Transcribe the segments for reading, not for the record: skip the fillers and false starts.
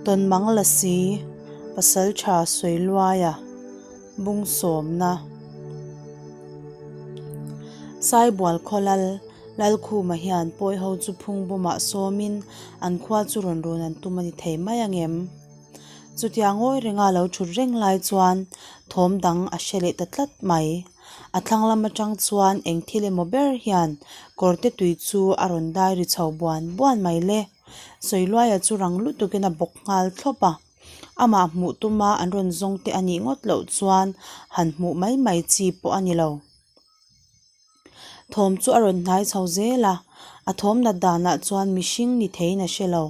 Tawnmang Lasi, Pasaltha Sawiluaia, Bungsawmna. Saibual khaw lal, Lalkhuma hian pawiho chu phungbumah sawmin an khua chu rawn run an tum a ni thei mai ang em? Chutia ngawi renga lo thut reng lai chuan thawm dang a hre leh ta tlat mai. A thlang lam atang chuan eng thil emaw ber hian kawrte tui chu a rawn dai ri chho buan buan mai le. Sawiluaia chu rang lutukin a bawk nghal thlawp a. Amah hmuh tuma an rawn zawng te a nih ngawt loh chuan han hmuh mai mai chi pawh a ni lo. Thawm chu a rawn hnai chho zel a, a thawm nat danah chuan mihring ni theiin a hre lo.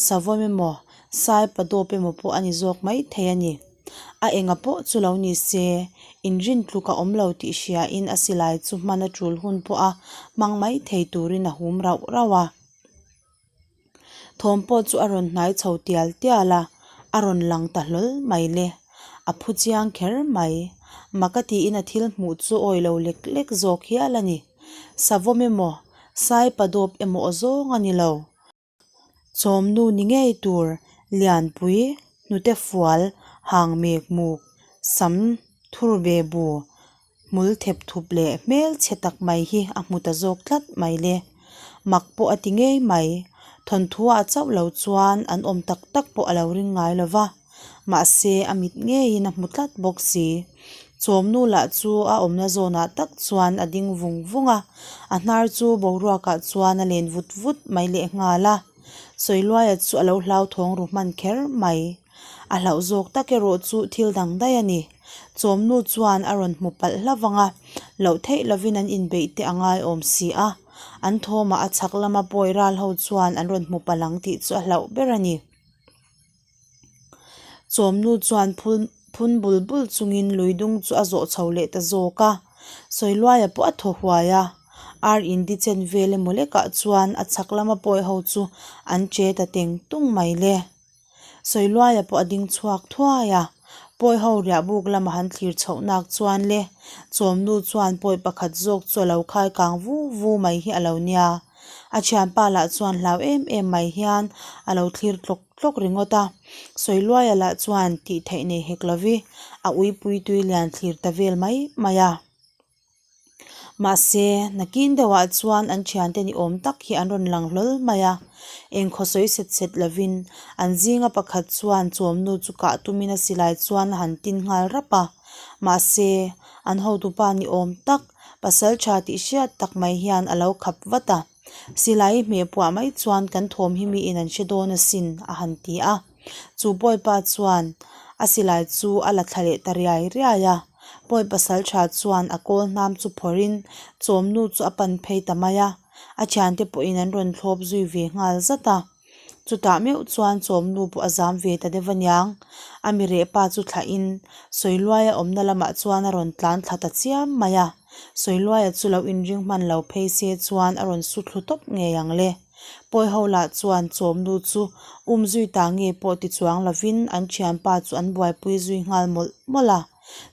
Savawm emaw, sai padawp emaw pawh a ni zawk mai thei a ni. A enga pawh chu lo ni se, inrin tluk a awm lo tih hriain a silai chu hman a tul hun pawh a hmang mai thei turin a hum rauh rauh a. Thawm pawh chu a rawn hnai chho tial tial a, a rawn lang ta hlawl mai le. A phu chiang kher mai. Maka tiin a thil hmuh chu awi lo lek lek zawk hial a ni. Savawm emaw, sai padawp emaw aw zawng a ni lo. Chawmnu ni ngei tur Lianpui, hnute fual, hang mek muk, sam thur ve bu, Hmul thep thup leh hmel chhe tak mai hi a hmu ta zawk tlat mai le. Mak pawh a ti ngei mai. Thawnthuah chauh lo chuan an awm tak tak pawh a lo ring ngai lo va. Mahse a mit ngeiin a hmu tlat bawk si. Chawmnu lah chu a awmna zawnah tak chuan a ding vung vung a, a hnar chu boruakah chuan a len vut vut mai lehnghal a. Sawiluaia chu a lo hlauthawng ru hman kher mai. A hlauh zawk tak erawh chu thil dang daih a ni. Chawmnu chuan a rawn hmu palh hlauh vang a, loh theih lovin an inbeih te a ngai awm si a. An thawmah a chhak lama pawi ral ho chuan an rawn hmu palh ang tih chu a hlauh ber a ni. Chawmnu chuan phul phun bul bul chungin lui dung chu a zawh chho leh ta zawk a. Sawiluaia pawh a thaw huai a, ar in di chen vel emaw lekah chuan a chhak lama pawi ho chu an che ta teng tung mai le. Sawiluaia pawh a ding chhuak thuai a, pawi ho riah buk lama han thlir chhoh nak chuan le chawmnu chuan pawi pakhat zawk chu a lo khai kang vu vu mai hi a lo nia. A thianpa lah chuan hlau em em mai hian a lo thlir tlawk tlawk ringawt a, Sawiluaia lah chuan tih theih nei hek lovi a uipui tui lian thlir ta vel mai mai a. Mahse, nakin deuhah chuan an thiante ni awm tak hi an rawn lang hlawl mai a, engkhaw sawi set set lovin an zinga pakhat chuan chawmnu chu kah tumin a silai chuan a han tin nghal rap a. Mahse, an hotupa ni awm tak, pasal tha tih hriat tak mai hian a lo khap vat a. Silai i hmeh puah mai chuan kan thawm hi miin an hre dawn asin, a han ti a. Chu bawipa chuan a silai chu a la thla leh ta riai riai a. Pawi pasal tha chuan a kawl hnam chu phawrhin chawmnu chu a pan phei ta mai a, a thiante pawhin an rawn thlawp zui ve nghal zat a. Chutah meuh chuan chawmnu pawh a zam ve ta deuh aniang. A mi reh pa chu thlahin Sawiluaia awmna lamah chuan a rawn tlan thla ta chiam mai a. Sawiluaia chu lo inring hman lo phei se chuan a rawn su thlu tawp ngei ang le. Pawi ho lah chuan chawmnu chu um zui ta nge pawh ti chuang lovin an thianpa chu an buaipui zui nghal mawlh mawlh a.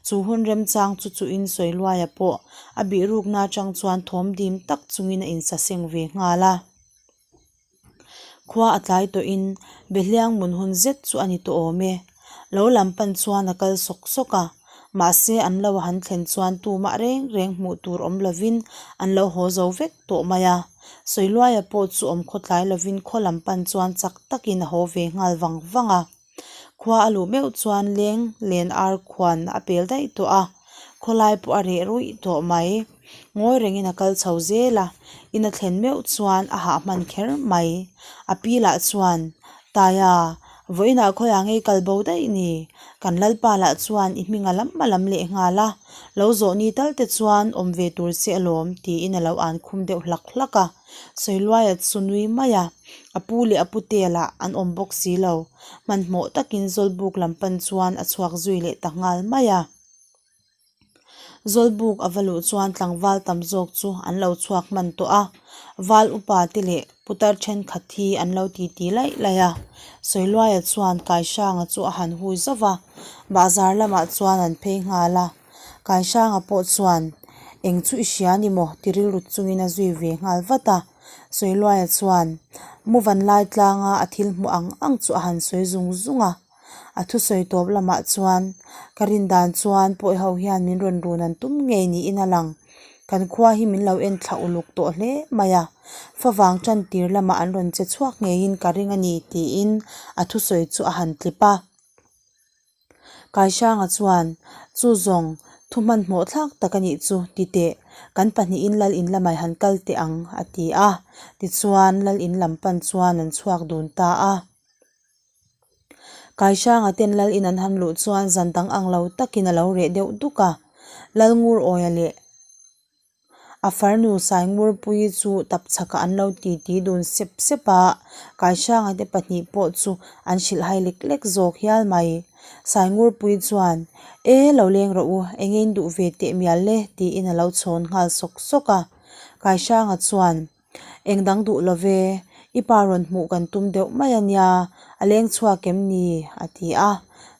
Chu hun remchang chu chuhin Sawiluaia pawh a bihrukna atang chuan thawm dim tak chungin a insaseng ve nghal a. Khua a tlai tawhin Behliang mun hun zet chu a ni tawh awm e. Lo lam pan chuan a kal sawk sawk a, mahse an lo han thlen chuan tumah reng reng hmuh tur awm lovin an lo haw zo vek tawh mai a. Sawiluaia pawh chu awm khaw tlai lovin khaw lam pan chuan chak takin a haw ve nghal vang vang a. Khua a luh meuh chuan leng len ar khuan a pel daih tawh a, khawlai pawh a reh ruih tawh mai. Ngawi rengin a kal chho zel a, in a thlen meuh chuan a hah hman kher mai. A pi lah chuan, Taia, vawiinah khawiah ngei kal bo daih ni? Kan lalpa lah chuan i hming a lam a lam leh nghal a, lo zawh ni tal te chuan awm ve tur che alawm, tiin a lo an khum deuh hlak hlak a. Sawiluaia chu nui mai a, a pu leh a pute lah an awm bawk si lo. Hmanhmawh takin Zawlbuk lam pan chuan a chhuak zui leh ta nghal mai a. Zawlbuk a va luh chuan tlangval tam zawk chu an lo chhuak hman tawh a, val upa te leh putar thenkhat hi an lo titi laih laih a. Sawiluaia chuan Kaihranga chu a han hui zauh va, bahzar lamah chuan an phei nghal a. Kaihranga pawh chuan, Eng chu i hria ni maw? ti rilru chungin a zui ve nghal vat a. Sawiluaia chuan Muvanlai tlanga a thil hmuh ang ang chu a han sawi zung zung a. A thusawi tawp lamah chuan ka rin dan chuan pawi ho hian min rawn run an tum ngei niin a lang. Kan khua hi min lo en thla uluk tawh hle mai a, favang tan tir lamah an rawn che chhuak ngeiin ka ring a ni tiin a thusawi chu a han tlip a. Kaisanga chuan, Chu zawng, thu hmanhmawh thlak tak a nih chu, ti teh, kan pahnihin lal in lamah han kal teh ang, a ti a. Tichuan, lal in lam pan chuan an chhuak dun ta a. Kaisanga ten lal in an han luh chuan zan dang ang lo takin a lo reh deuh duk a, Lal Ngur Awia leh A farnu Saingurpuii chu tapchhakah an lo titi dun sep sep a, Kaisanga te pahnih pawh chu an hrilh hai lek lek zawk hial mai. Saingurpuii chuan, E, lo leng rawh u, eng in duh ve teh mial le, tiin a lo chhawn nghal sawk sawk a. Kaisanga chuan, Eng dang duh lo ve, i pa rawn hmuh kan tum deuh mai a nia, a leng chhuak em ni? a ti a.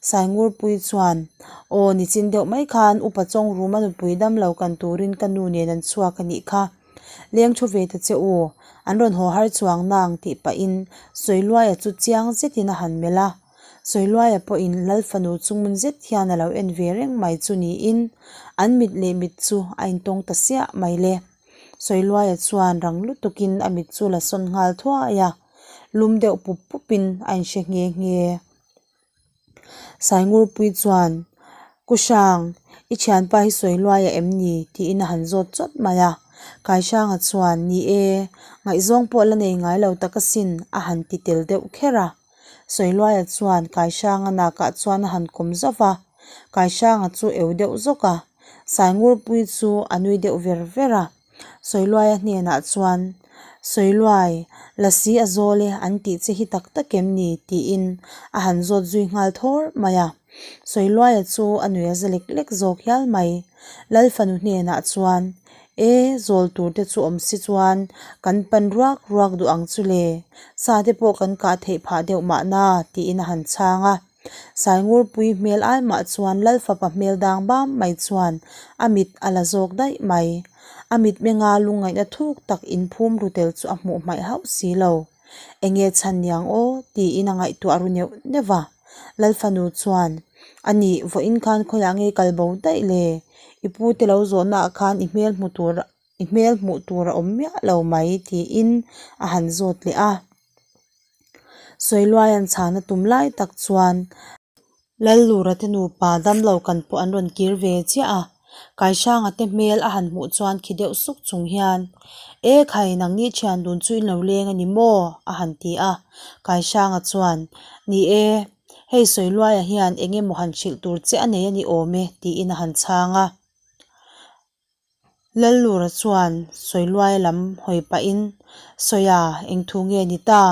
Saingurpuii chuan, Aw, nichin deuh mai khan upa Chawngruma nupui damlo kan turin ka nu nen an chhuak a nih kha. Leng thu ve ta che u, an rawn haw har chuang nang tih pahin Sawiluaia chu chiang zetin a han melh a. Sawiluaia pawhin Lal fanu chungmun zet hian a lo en ve reng mai chu niin an mit leh mit chu a intawng ta siah mai le. Sawiluaia chuan rang lutukin a mit chu la sawn nghal thuai a, lum deuh pup pupin a inhre nghe nghe. Saingurpui chuan, Ku Hrang, i thianpa hi Sawiluaia em ni? tiin a han zawt chawt mai a. Kaisanga chuan, Ni e, ngaihzawng pawh la nei ngai lo tak asin, a han ti tel deuh kher a. Sawiluaia chuan Kaisanga nakah chuan a han kawm zauh va, Kaisanga chu eu deuh zawk a, Saingurpui chu a nui deuh ver ver a. Sawiluaia hnenah chuan, Sawiluai, lasi a zawl e an tih che hi tak tak em ni? tiin a han zawt zui nghal thawr mai a. Sawiluaia chu a nui a za lek lek zawk hial mai. Lalfanu hnenah chuan, E, zawl tur te chu awm si chuan kan pan ruak ruak duh ang chu le, sa te pawh kan kah theih phah deuh mahna, tiin a han chhang a. Saingurpui hmel ai mah chuan Lalfapa hmel dang bam mai chuan a mit a la zawk daih mai. A mitmenga lungngaihna thuk tak inphum ru tel chu a hmuh hmaih hauh si lo. Enge chhan niang aw? tiin a ngaihtuah ru neuh neuh va. Lalfanu chuan, A nih, vawiin khan khawiah nge kal bo daih le? I pu te lo zawhnaah khan i hmel hmu tur i hmel hmuh tur a awm miah lo mai, tiin a han zawt leh a. Sawiluaia'n chhana tum lai tak chuan Lallura te nupa damlo kan pawh an rawn kir ve chiah a, Kaisanga te hmel a han hmuh chuan khi deuh suk chung hian, E khai, nangni thian dun chu in lo leng a ni maw? a han ti a. Kaisanga chuan, Ni e, hei Sawiluaia hian eng emaw han hrilh tur che a nei a ni awm e, tiin a han chhang a. Lallura chuan Sawiluai lam hawi pahin, Sawia, eng thu nge ni ta?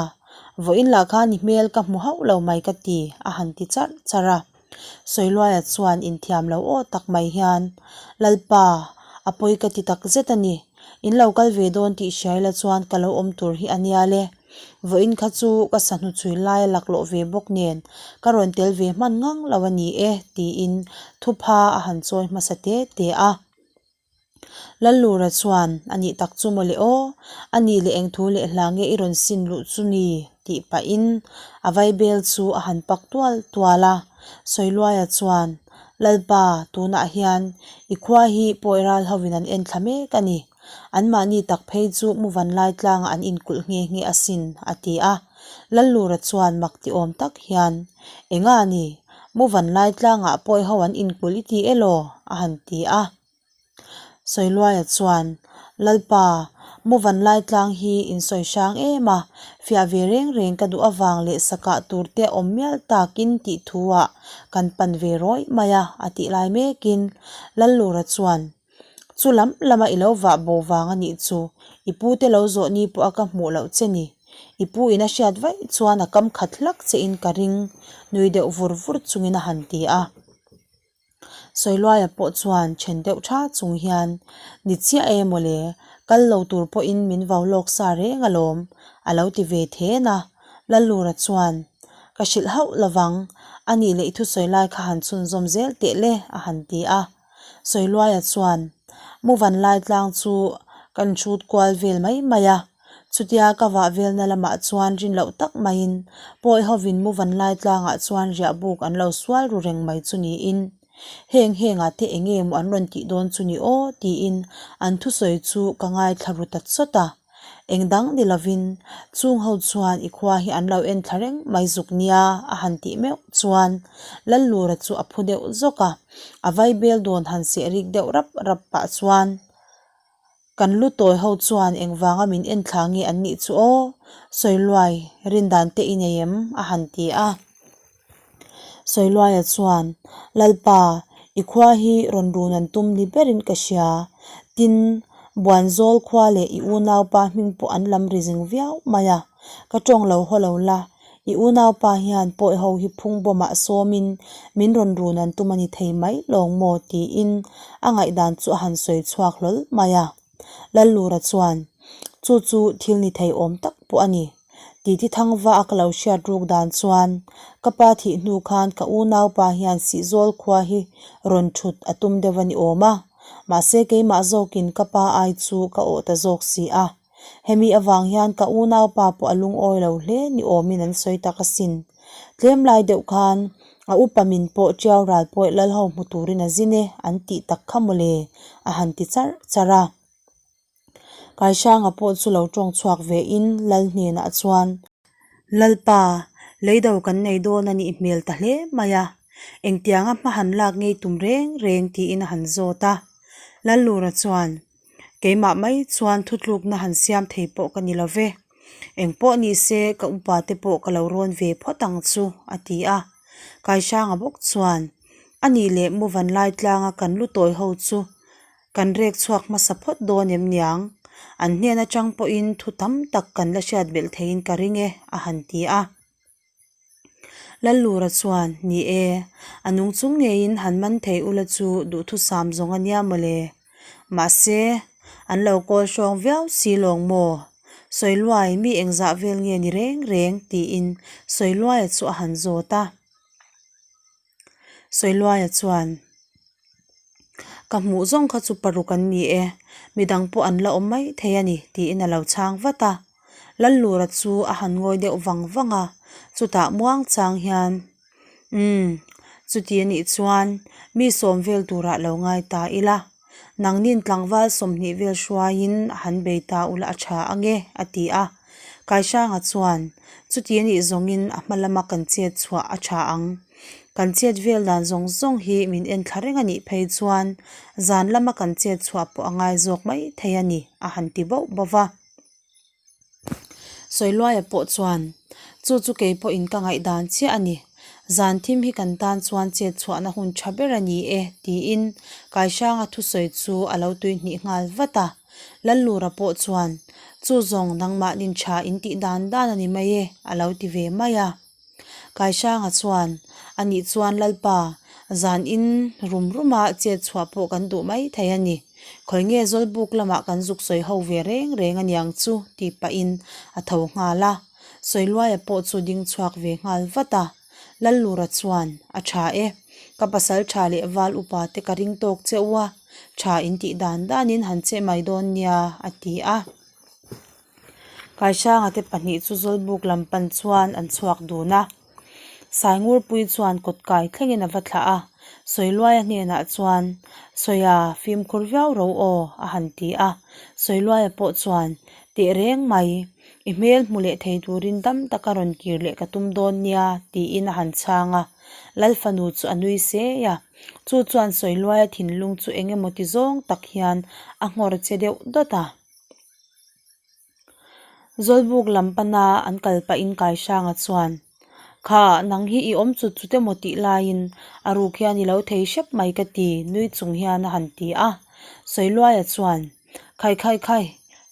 Vawiin lah khan i hmel ka hmu hauh lo mai ka ti, a han ti charh charh a. Sawiluaia chuan inthiam lo aw tak mai hian, Lalpa, a pawi ka ti tak zet a ni. In lo kal ve dawn tih hriai la chuan ka lo awm tur hi a nia le. Vawiin kha chu ka sahnu chhui lai a laklawh ve bawk nen ka rawn tel ve hman ngang lo a ni e, tiin thupha a han chawi hmasa te te a. Lallura chuan, A nih tak chu mawle aw, a nih leh eng thu leh hla nge i rawn sin luh chu ni? tih pahin a vaibel chu a han pak tual tual a. Sawiluaia chuan, Lalpa, tunah hian i khua hi pawi ral hovin an en thla mek a ni. Anmahni tak phei chu Muvan lai tlangah an inkulh nghe nghe asin, a ti a. Lallura chuan mak ti awm tak hian, Enga ni? Muvan lai tlangah pawi ho an inkulh i ti elaw? a han ti a. Sawiluaia chuan, Lalpa, Muvan lai tlang hi in sawi hrang em a, fiah ve reng reng ka duh avang leh sakah tur te awm mial takin tih thu-ah kan pan ve rawih mai a, a tih lai mekin Lallura chuan, Chu lam lama i lo vah bo vang a nih chu, i pu te lo zawh ni pawh a ka hmuh loh che ni. I pu in a hriat vaih chuan a kam khat hlak che in ka ring, nui deuh vur vur chungin a han ti a. Sawiluaia pawh chuan then deuh tha chung hian, Ni chiah e mawle, kal lo tur pawhin min vau lawk sa reng alawm, a lo ti ve then a. Lallura chuan, Ka hrilh hauh lovang, a nih leh i thusawi lai kha han chhunzawm zel teh le, a han ti a. Sawiluaia chuan, Muvan lai tlang chu kan hrut kual vel mai mai a. Chutia ka vah velna lamah chuan rin loh tak maiin pawi hovin Muvanlai tlangah chuan riah buk an lo sual ru reng mai chu niin heng hengah te eng nge maw an rawn tih dawn chu ni aw tiin an thusawi chu ka ngaithla ru ta chawt a. Eng dang ni lovin chung ho chuan i khua hi an lo en thla reng mai zuk nia a han tih meuh chuan Lallura chu a phu deuh zawk a, a vaibel dawn han seh rik deuh rap rap pah chuan Kan lu tawi ho chuan engvanga min en thla nge an nih chu aw? Sawiluai rindan te i nei em? a han ti a. Sawiluaia chuan, Lalpa, i khua hi rawn run an tum ni berin ka hria. Tin, Buanzawl khua leh i unaupa hming pawh an lam ri zing viau mai a. Ka tawng lo haw lo la, i unaupa hian pawi ho hi phung bawmah sawmin min rawn run an tum a ni thei mai lawng maw? tiin a ngaihdan chu a han sawi chhuak hlawl mai a. Lallura chuan, Chu chu thil ni thei awm tak pawh a ni. Titi thangva a ka lo hriat ruk dan chuan ka pa thih hnu khan ka unaupa hian Sihzawl khua hi rawn thut a tum deuh a ni awm a, mahse keimah zawkin ka pa ai chu ka awh ta zawk si a. Hemi avang hian ka unaupa pawh a lungawi lo hle ni awmin an sawi tak asin. Tlem lai deuh khan a upa min pawh Tiau ral pawih Lalho hmu turin a zin e an tih tak kha mawle a han ti charh charh a. Kaisanga pawh chu lo tawng chhuak ve in Lal hnenah chuan, Lalpa, leido kan nei dawn a nih hmel ta hle mai a, engtianga hma han lak ngei tum reng reng tiin a han zawt a. Lallura chuan, Keimah mai chuan thutlukna han siam thei pawh ka ni lo ve. Engpawh ni se ka upa te pawh ka lo rawn ve phawt ang chu, a ti a. Kaisanga bawk chuan, A nih leh Muvanlai tlanga kan lu tawi ho chu Kan rek chhuak hmasa phawt dawn em niang? An hnen atang pawhin thu tam tak kan la hriat belh theiin ka ring e, a han ti a. Lallura chuan, Ni e, a nung chung ngeiin han man thei ula chu duhthusam zawng a nia mawle. Mahse, an lo kawl hrawng viau si lawng maw? Sawiluai, mi engzah vel nge ni reng reng? tiin Sawiluaia chu a han zawt a. Sawiluaia chuan, Ka hmuh zawng kha chu paruk an ni e, midang pawh an la awm mai thei a ni, tiin a lo chhang vat a. Lallura chu a han ngawi deuh vang vang a, chutah muang chang hian, Umm, chuti a nih chuan mi sawm vel turah lo ngai ta ila, nangnin tlangval 20 vel hruaiin a han bei ta ula a tha ange, a ti a. Kaisanga chuan, Chuti a nih zawngin a hma lama kan chet chhuah a tha ang. Kan chet vel dan zawng zawng hi min en thla reng a nih phei chuan zan lama kan chet chhuah pawh a ngai zawk mai thei a ni, a han ti bauh bauh va. Sawiluaia pawh chuan, Chu chu kei pawhin ka ngaihdan chiah a ni. Zan thim hi kan tan chuan chet chhuahna hun tha ber a ni e, tiin Kaisanga thusawi chu a lo tuihnih nghal vat a. Lallura pawh chuan, Chu zawng nangmahnin tha in tih dan dan a ni mai e, a lo ti ve mai a. Kaisanga chuan, A nih chuan Lalpa, zan in rum ruma chet chhuah pawh kan duh mai thei a ni. Khawi nge Zawlbuk lamah kan zuk sawi ho ve reng reng a niang chu, tih pahin a tho nghal a. Sawiluaia pawh chu ding chhuak ve nghal vat a. Lallura chuan, A tha e, ka pasal tha leh val upa te ka ring tawk che u a, tha in tih dan danin han che mai dawn nia, a ti a. Kaisanga te pahnih chu Zawlbuk lam pan chuan an chhuak dun a. Saingurpui chuan kawt kai thlengin a va thlah a, Sawiluaia hnenah chuan, Sawia, fimkhur viau ro aw, a han ti a. Sawiluaia pawh chuan, Teh reng mai, i hmel hmu leh thei turin dam taka rawn kir leh ka tum dawn nia, tiin a han chhang a. Lal fanu chu a nui sei a. Chu chuan Sawiluaia thinlung chu eng emaw ti zawng tak hian a nghawr che deuh dawt a. Zawlbuk lam pana an kal pahin Kaisanga chuan, Kha, nang hi i awm chut chut emaw tih laiin a ruk hian i lo thei hrep mai ka ti, nui chung hian a han ti a. Sawiluaia chuan, Khai khai khai,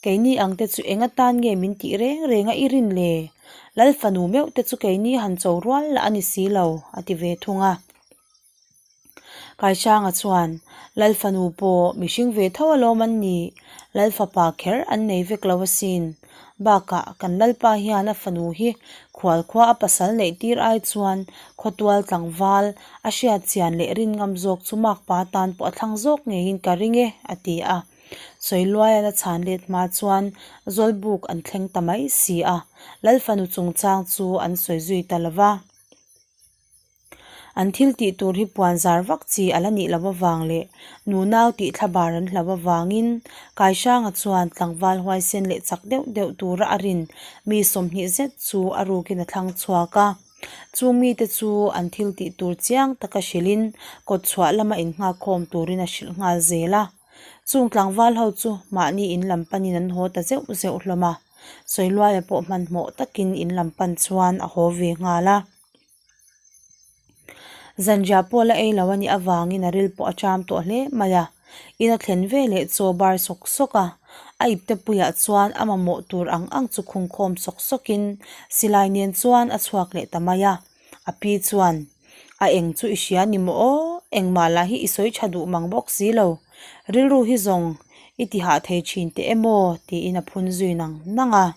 keini ang te chu eng atan nge min tih reng reng a i rin le? Lal fanu meuh te chu keini han cho rual lah a ni si lo, a ti ve thung a. Kaisanga chuan, Lal fanu pawh mihring ve tho alawm an ni, Lal fapa kher an nei vek lo asin. Bakah, kan Lalpa hian a fanu hi khualkhua a pasal neih tir ai chuan khawtual tlangval a hriat chian leh rin ngam zawk chu makpa tan pawh a thlang zawk ngeiin ka ring e, a ti a. Sawiluaia'n a chhan let hma chuan Zawlbuk an thleng ta mai si a, Lal fanu chungchang chu an sawi zui ta lo va. An thil tih tur hi puan zar vak chi a la nih loh avang leh nunau tih thlabar an hlauh avangin Kaihranga chuan tlangval huaisen leh chak deuh deuh tura a rin mi 20 zet chu a rukin a thlang chhuak a. Chung mite chu an thil tih tur chiang taka hrilhin kawtchhuah lama innghakkhawm turin a hrilh nghal zel a. Chung tlangval ho chu mahni in lam panin an haw ta zeuh zeuh hlawm a, Sawiluaia pawh hmanhmawh takin in lam pan chuan a haw ve nghal a. Zanriah pawh la ei lo a nih avangin a ril pawh a ṭam tawh hle mai a, in a thlen ve leh chaw bar sawk sawk a, a ipte puiah chuan a mamawh tur ang ang chu khungkhawm sawk sawkin silai nen chuan a chhuak leh ta mai a, a pi chuan, A eng chu i hria ni maw aw, engmah lah hi i sawi tha duh mang bawk si lo, rilru hi zawng i ti hah thei thin teh em aw tiin a phun zui nang nang a.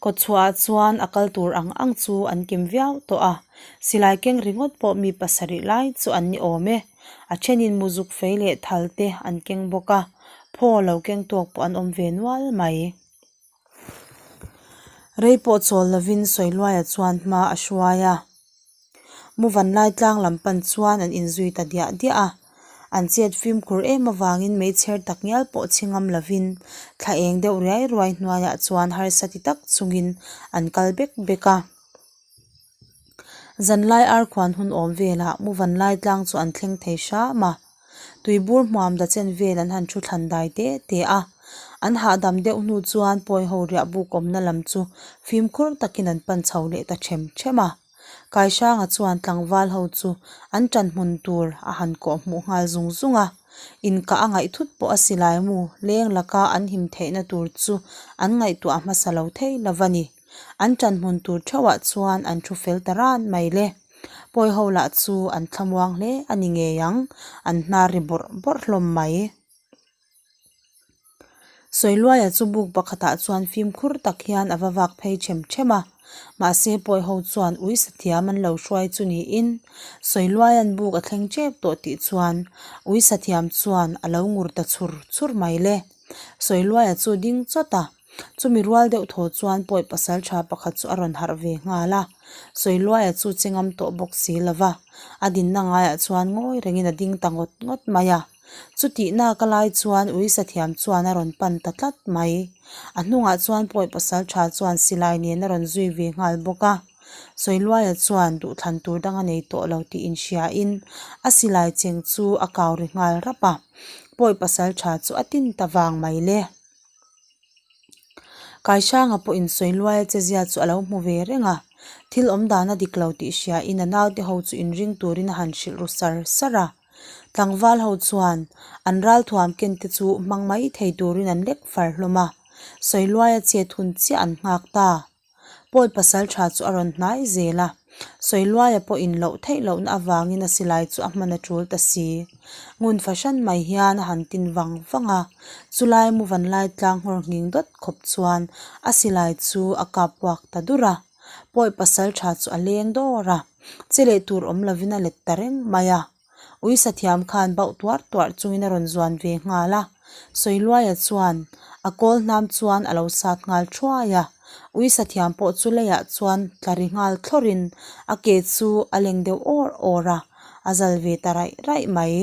Kawtchhuahah chuan a kal tur ang ang chu an kim viau tawh a, silai keng ringawt pawh mi pasarih lai chu an ni awm e. A thenin muzuk fei leh thal te an keng bawk a, phaw lo keng tawk pawh an awm ve nual mai. Rei pawh chawl lovin Sawiluaia chuan hma a hruai a. Muvanlai tlang lam pan chuan an inzui ta diah diah a, an chet fimkhur em avangin meichher tak ngial pawh chhi ngam lovin thla eng deuh riai ruai hnuaiah chuan harsa ti tak chungin an kal bek bek a. Zanlai arkhuan hun awm velah Muvanlai tlang chu an thleng thei hram a. Tuibur hmuam da chen vel an han thu thlan dai te te a, an hahdam deuh hnu chuan pawi ho riah buk awmna lam chu fimkhur takin an pan chho leh ta them them a. Kaihranga chuan tlangval ho chu an ṭan hmun tur a han kawh hmuh nghal zung zung a, inkah a ngaih thut pawh a silai mu leng laka an him theihna tur chu an ngaihtuah hmasa lo thei lo va ni. An ṭan hmun tur ṭheuhah chuan an thu fel ta ran mai le. Pawi ho lah chu an thlamuang hle a ni ngei ang, an hnar ri bawrh bawrh hlawm mai. Sawiluaia chu buk pakhatah chuan fimkhur tak hian a va vak phei ṭhem ṭhem a, mahse pawi ho chuan ui sathiam an lo hruai chu niin Sawiluaia'n buk a thleng ṭep tawh tih chuan ui sathiam chuan a lo ngur ta chhur chhur mai le. Sawiluaia chu ding chawt a. Chumi rual deuh thaw chuan pawi pasal tha pakhat chu a rawn harh ve nghal a, Sawiluaia chu che ngam tawh bawk si lo va, a dinna ngaiah chuan ngawi rengin a ding ta ngawt ngawt mai a. Chutih nak a lai chuan ui sathiam chuan a rawn pan ta tlat mai. A hnungah chuan pawi pasal tha chuan silai nen a rawn zui ve nghal bawk a. Sawiluaia chuan duhthlan tur dang a nei tawh lo tih inhriain a silai cheng chu a kau ri nghal rap a, pawi pasal tha chu a tin ta vang mai le. Kaihranga pawhin Sawiluaia chezia chu a lo hmu ve reng a, thil awm dan a dik lo tih hriain a naute ho chu inring turin a han hrilh ru sar sar a. Tlangval ho chuan an ralthuam ken te chu hmang mai thei turin an lek far hlawm a, Sawiluaia chet hun chiah an nghak ta. Pawi pasal tha chu a rawn hnai zel a, Sawiluaia pawh in loh theih lohna avangin a silai chu a hman a tul ta si. Ngun fahran mai hian a han tin vang vang a, chulai mu vanlai tlang nghawr nghing dawt khawp chuan a silai chu a kap puak ta dur a. Pawi pasal tha chu a leng dawr a, che leh tur awm lovin a let ta reng mai a. Ui sathiam khan bauh tuar tuar chungin a rawn zuan ve nghal a, Sawiluaia chuan a kawl hnam chuan a lo sat nghal thuai a, ui sathiam pawh chu leiah chuan tla ri nghal thlawrin a ke chu a leng deuh awr awr a, a zal ve ta raih raih mai.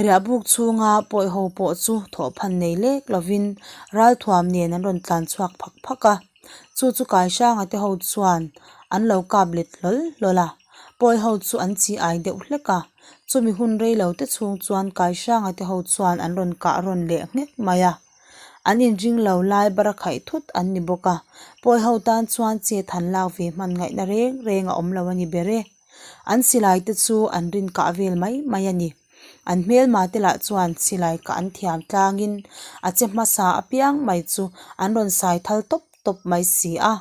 Riahbuk chhunga pawi ho pawh chu thawhphan nei lek lovin ralthuam nen an rawn tlan chhuak phak phak a, chu chu Kaihranga te ho chuan an lo kap let hlawl hlawl a, pawi ho chu an chi ai deuh hlek a, chumi hun rei lo te chhung chuan Kaihranga te ho chuan an rawn kah rawn leh nghek mai a, an inring lo lai bar a khaih thut an ni bawk a, pawi ho tan chuan chet han lak ve hman ngaihna reng reng a awm lo a ni ber e. An silai te chu an rin kah vel mai mai a ni. An hmelma te lah chuan silai kah an thiam tlangin a che hmasa apiang mai chu an rawn sai thal tawp tawp mai si a.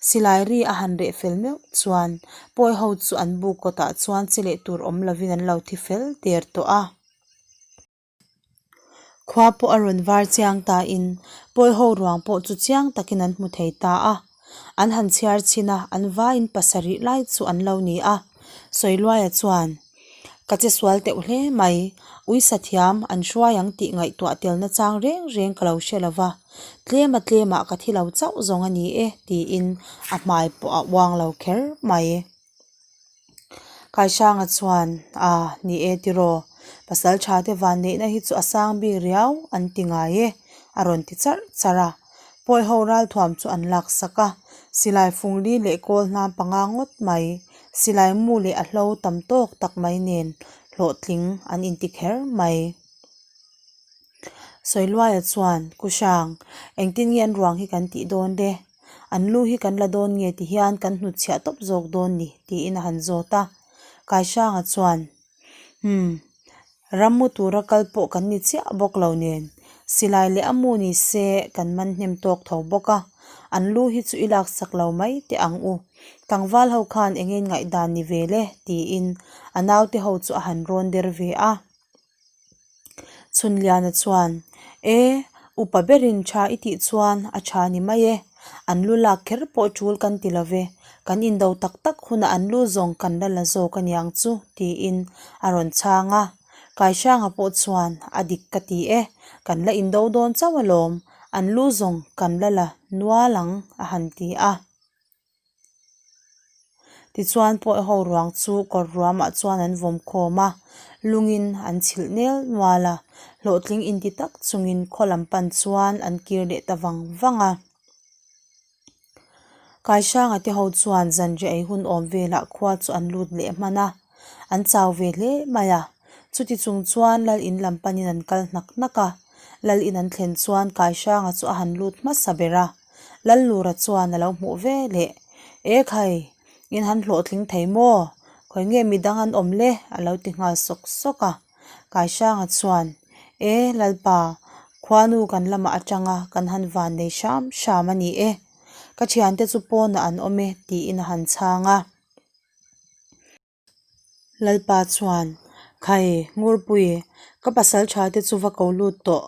Silai ri a han reh fel meuh chuan pawi ho chu an buk kawtah chuan che leh tur awm lovin an lo thi fel der tawh a. Khua pawh a rawn var chiang ta in pawi ho ruang pawh chu chiang takin an hmu thei ta a, an han chhiar chhin a, an vaiin pasarih lai chu an lo ni a. Sawiluaia chuan. Ka che sual teuh hle mai, uisa thiam an hruai ang tih ngaihtuah tel nachang reng reng ka lo hre lo va, tlema tlemah ka thi lo chauh zawng a ni e tiin a hmai pawh a uang lo kher mai. Kaisanga chuan, A, ni e tiraw, pasal tha te vanneihna hi chu a sang bik riau an ti ngai e, a rawn ti charh charh a. Pawi ho ralthuam chu an lak sak a, silai fungli leh kawl hnam panga ngawt mai, silai mu leh a hlo tam tawk tak mai nen hlawhtling an inti kher mai. Sawiluaia chuan, Ku Hrang, engtin nge an ruang hi kan tih dawn le? An lu hi kan la dawn nge ti hian kan hnutchhiah tawp zawk dawn ni? tiin a han zawt a. Kai Hranga chuan, Umm, rammu tura kal pawh kan ni chiah bawk lo nen, silai leh a mu ni se kan man hnem tawk tho bawk a, an lu hi chu i laksak lo mai teh ang u. Tlangval ho khan eng nge ngaihdan ni ve le? tiin a naute ho chu a han rawn der ve a. Chhunliana chuan, E, upa berin tha i tih chuan a tha ni mai e. An lu lak kher pawh tul kan ti lo ve, kan indo tak tak hunah an lu zawng kan la la zawk a niang chu, tiin a rawn chhang a. Kaihranga pawh chuan, A dik ka ti e, kan la indo dawn chauh alawm, an lu zawng kan la la nual ang, a han ti a. Tichuan pawi ho ruang chu kawr ruamah chuan an vawm khawm a, lungin an chhilh nel nual a, hlawhtling inti tak chungin khaw lam pan chuan an kir leh ta vang vang a. Kaihranga te ho chuan zanriah ei hun awm velah khua chu an lut leh hman a, an chau ve hle mai a, chuti chung chuan lal in lam panin an kal hnak hnak a, lal in an thlen chuan Kaihranga chu a han lut hmasa ber a. Lallura chuan a lo hmuh ve leh, E khai, in han hlawhtling thei maw? Khawi nge midang an awm le? a lo ti nghal sawk sawk a. Kaihranga chuan, E Lalpa, khuanu kan lamah atanga kan han van nei hram hram a ni e. Ka thiante chu pawnah an awm e, tiin a han chhang a. Lalpa chuan, Khai, Ngurpui, ka pasal tha te chu va ko lut tawh.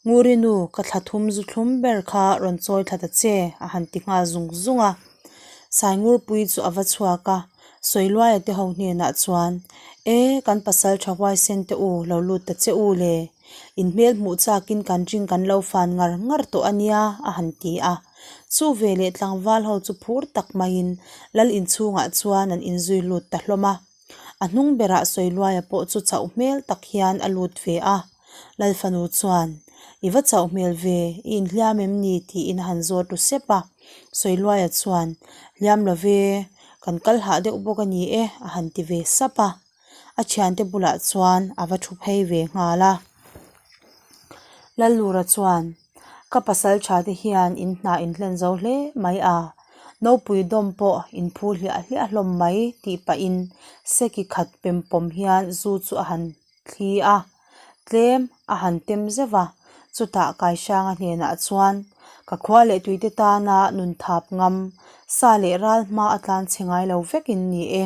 Nguri nu, ka thla thum zu thlum ber kha rawn chawi thla ta che, a han ti nghal zung zung a. Sai Ngurpui chu a va chhuak a, Sawiluaia te ho hnenah chuan, E, kan pasal tha huaisen te u, lo lut ta che u le. In hmel hmuh chakin kan ring kan lo fan ngar ngar tawh a nia, a han ti a. Chu veleh tlangval ho chu phur tak maiin lal inchhungah chuan an inzui lut ta hlawm a. A hnung berah Sawiluaia pawh chu chauh hmel tak hian a lut ve a. Lal fanu chuan, I va chauh hmel ve, i inhliam em ni? tiin a han zawt ru sep a. Sawiluaia chuan, Hliam lo ve, kan kal hah deuh bawk a ni e, a han ti ve sap a. A thiante bulah chuan a va thu phei ve nghal a. Lallura chuan, Ka pasal tha te hian in hna in hlen zo hle mai a, nopui dawm pawh in phu hliah hliah hlawm mai tih pahin seki khat pem pawm hian zu chu a han thli a, tlem a han tem zeuh a, chutah Kaihranga hnenah chuan, Ka khua leh tuite tana nun thap ngam, sa leh ral hma a tlan chhe ngai lo vek in ni e.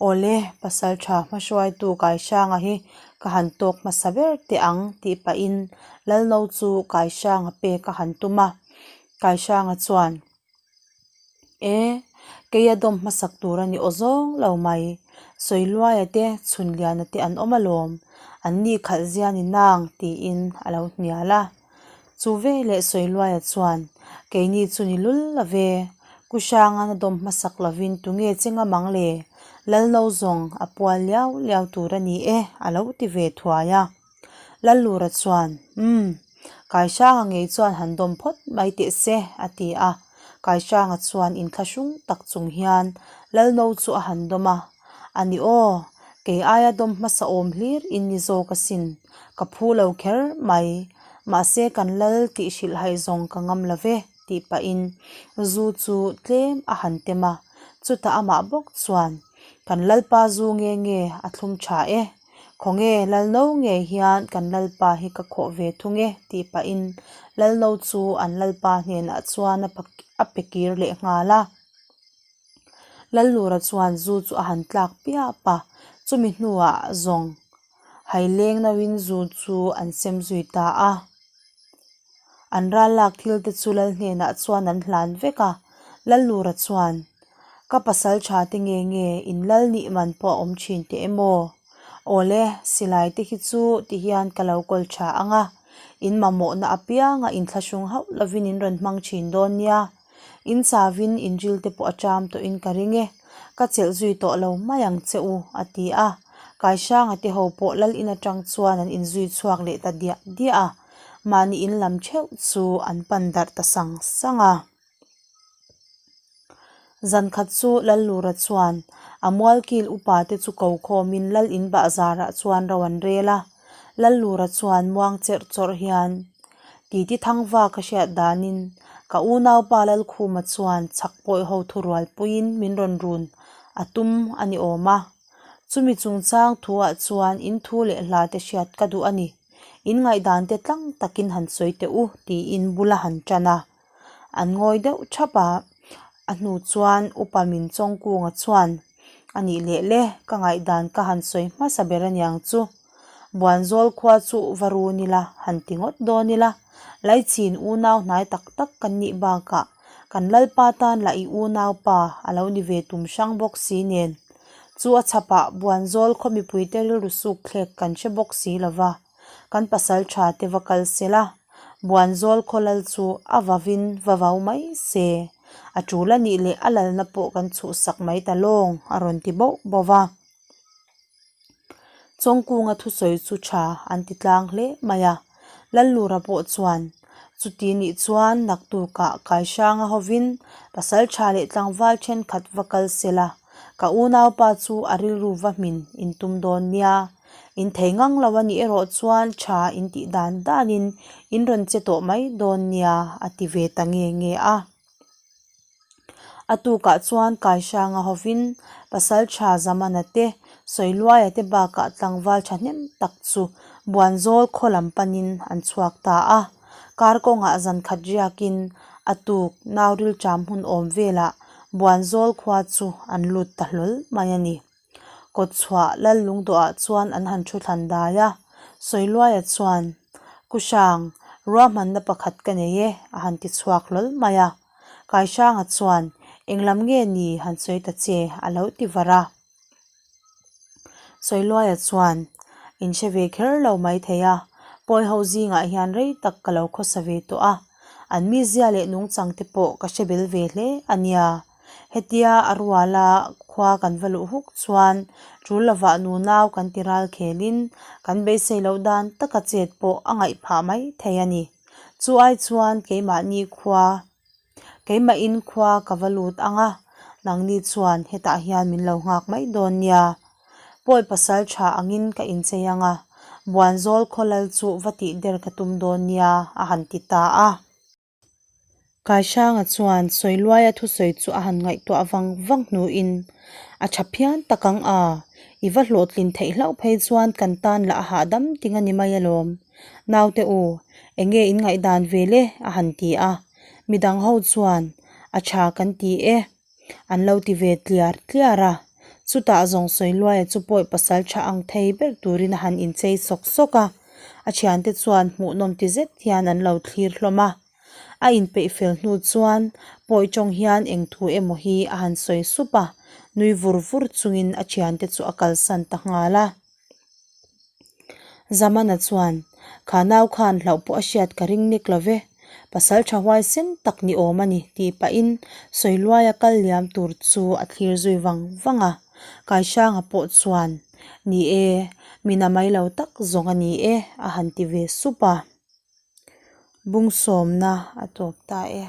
Awle, pasaltha hmahruaitu Kaihranga hi ka han tawk hmasa ber teh ang tih pahin Lalno chu Kaihranga pek a han tum a, Kaihranga chuan, E, keia dawm hmasak tur a ni aw zawng lo mai. Sawiluaia te, Chhunliana te an awm alawm, an ni khalh zia ni nang tiin a lo hnial a. Chu veleh Sawiluaia chuan, Keini chu ni lul lo ve, Ku Hranga'n a dawm hmasak lovin tunge che ngam ang le? Lalno zawng a pual liau liau tur a ni e, a lo ti ve thuai a. Lallura chuan, Umm, Kaihranga ngei chuan han dawm phawt mai teh se, a ti a. Kaihranga chuan inthlahrung tak chung hian Lalno chu a han dawm a, A ni aw, kei aia dawm hmasa awm hlir in ni zawk asin, ka phu lo kher mai, mahse kan lal tih hrilh haih zawng ka ngam lo ve, tih pahin zu chu tlem a han tem a, chutah amah bawk chuan, Kan lalpa zu nge nge a thlum tha e, Khawnge Lalno ngei hian kan Lalpa hi ka khawh ve thung e tih pahin Lalno chu an Lalpa hnenah chuan a pe kir leh nghal a. Lallura chuan zu chu a han tlak piap a, chumi hnuah zawng haileng nauin zu chu an sem zui ta a. An ral lak thil te chu Lal hnenah chuan an hlan vek a, Lallura chuan, Ka pasal tha te nge nge in lal nih man pawh a awm thin teh em aw? Awle, silai te hi chu ti hian ka lo kawl tha ang a, in mamawhna apianga inthlahrung hauh lovin in rawn hmang thin dawn nia. In chavin in ril te pawh a ṭam tawhin ka ring e, ka chelh zui tawh lo mai ang che u, a ti a. Kaisanga te ho pawh lal in aṭang chuan an inzui chhuak leh ta diah diah a, mahni in lam theuh chu an pan darh ta sang sang a. Zan khat chu Lallura chuan a mualkil upa te chu ko khawmin lal in bahzarah chuan ro an rel a. Lallura chuan muang cherh chawrh hian titi thangva ka hriat danin ka unaupa Lalkhuma chuan chhak pawih ho thurual puiin min rawn run a tum a ni awm a. Chumi chungchang thuah chuan in thu leh hla te hriat ka duh a ni. In ngaihdan te tlang takin han sawi teh u tiin bula han tan a. An ngawi deuh thap a, a hnu chuan upa min Chawngkunga chuan a nih leh le, ka ngaihdan ka han sawi hmasa ber aniang chu. Buanzawl khua chu va run ila, han ti ngawt dawn ila, Laichin unau hnai tak tak kan nih bakah kan Lalpa tan lah i unaupa a lo ni ve tum hrang bawk si nen. Chu a chhapah Buanzawl khaw mipuite rilru suk thlek kan hre bawk si lova. Kan pasal tha te va kal se la, Buanzawl khawlal chu a vavin va vau mai se, a tul a nih leh a lalna pawh kan chhuhsak mai ta lawng, a rawn ti bauh bauh va. Chawngkunga thusawi chu tha an ti tlang hle mai a, Lallura pawh chuan chuti nih chuan naktukah Kaisanga hovin pasal tha leh tlangval thenkhat va kal se la, ka unaupa chu a rilru va hmin intum dawn nia. In thei ngang lo a nih erawh chuan tha in tih dan danin in rawn che tawh mai dawn nia a ti ve ta nge nge a. A tukah chuan Kaisanga hovin pasal tha Zamana te, Sawiluaia te bakah tlangval thahnem tak chu Buanzawl khaw lam panin an chhuak ta a. Kar kawngah zan khat riakin a tuk Nauril ṭam hun awm velah Buanzawl khua chu an lut ta hlawl mai a ni. Kawtchhuah lal lungdawhah chuan an han thu thlan dai a, Sawiluaia chuan, Ku Hrang, ruahmanna pakhat ka nei e, a han ti chhuak hlawl mai a. Kai Hranga chuan, Englam nge ni han sawi ta che, a lo ti var a. Sawiluaia chuan, In hre ve kher lo mai thei a, pawi ho zingah hian rei tak ka lo khawsa ve tawh a, an mizia leh nungchang te pawh ka hre bel ve hle a nia. Hetia a ruala khua kan va luh huk chuan tul lovah nunau kan ti ral khelin kan beisei loh dan taka chet pawh a ngaih phah mai thei a ni. Chu ai chuan keimahni khua keimahin khua ka va lut ang a, nangni chuan hetah hian min lo nghak mai dawn nia. Pawi pasal tha angin ka inchei ang a, Buanzawl khawlal chu va tih der ka tum dawn nia a han ti ta a. Kaisanga chuan Sawiluaia thusawi chu a han ngaihtuah vang vang hnuin, A tha phian tak ang a, i va hlawhtlin theih hlauh phei chuan kan tan lah a hahdam ting a ni mai alawm. Naute u, eng nge in ngaihdan ve le? a han ti a. Midang ho chuan, A tha kan ti e. An lo ti ve tliar tliar a. Chutah zawng Sawiluaia chu pawi pasal tha ang thei ber turin a han inchei sawk sawk a. A thiante chuan hmuhnawm ti zet hian an lo thlir hlawm a. A inpeih fel hnu chuan pawi tawng hian eng thu emaw hi a han sawi sup a, nui vur vur chungin a thiante chu a kalsan ta nghal a. Zamana chuan, Kha nau khan hlauh pawh a hriat ka ring nek lo ve, pasal tha huaisen tak ni awm a ni, tih pahin Sawiluaia kal liam tur chu a thlir zui vang vang a. Kaisanga pawh chuan, Ni e, mi na mai lo tak zawng a ni e, a han ti ve sup a. Bungsawmna a tawp ta e.